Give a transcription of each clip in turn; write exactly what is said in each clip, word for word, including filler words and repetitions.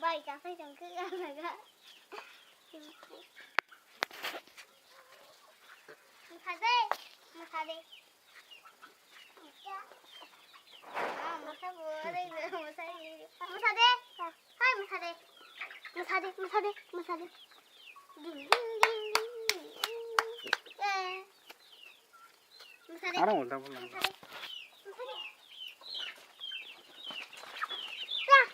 Bai, kaphai tong khe gana ga. Masa de, masa de. Ah, masa bo, are, masa de. Hai, masa de. Masa de, masa de, masa de. Ding, ding, ding, ding. Eh. Masa de. Ano ulta pulang. Masa de. Masa de. Ah.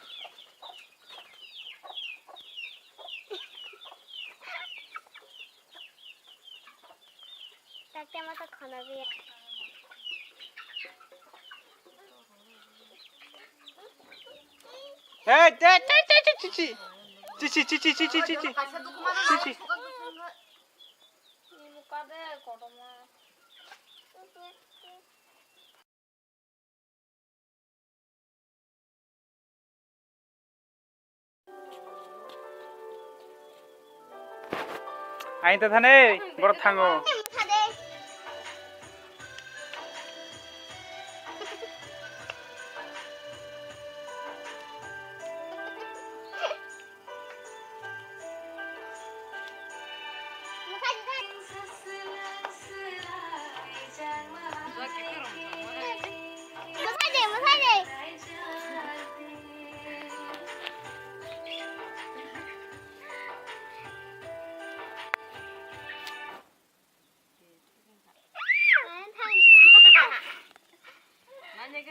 Takte masa khana biya. Hey, hey, hey, hey, hey, chichi. Chichi, chichi, chichi, chichi. Chichi. Aing ta thani, borok thango.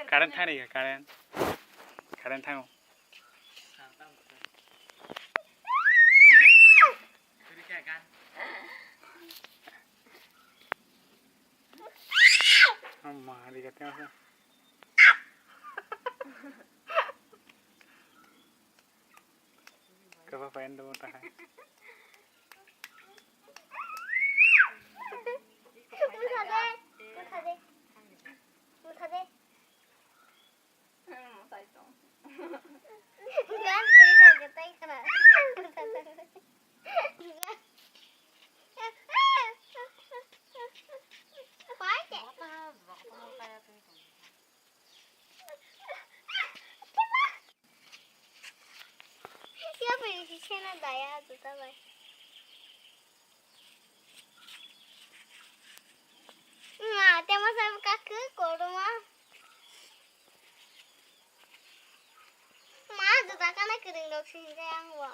Current thani, current. Current thango. Ama, di kate masa. Kaba payan do ta hai. Mutha de, mutha de, mutha de. Mosai tong. Gan kiri na gatai kana. Pai ke. Siapa yang sih sana daya tu tahu. Ma, te masa kakek koroma. Ma, juta kana kering dok sini kaya angwa.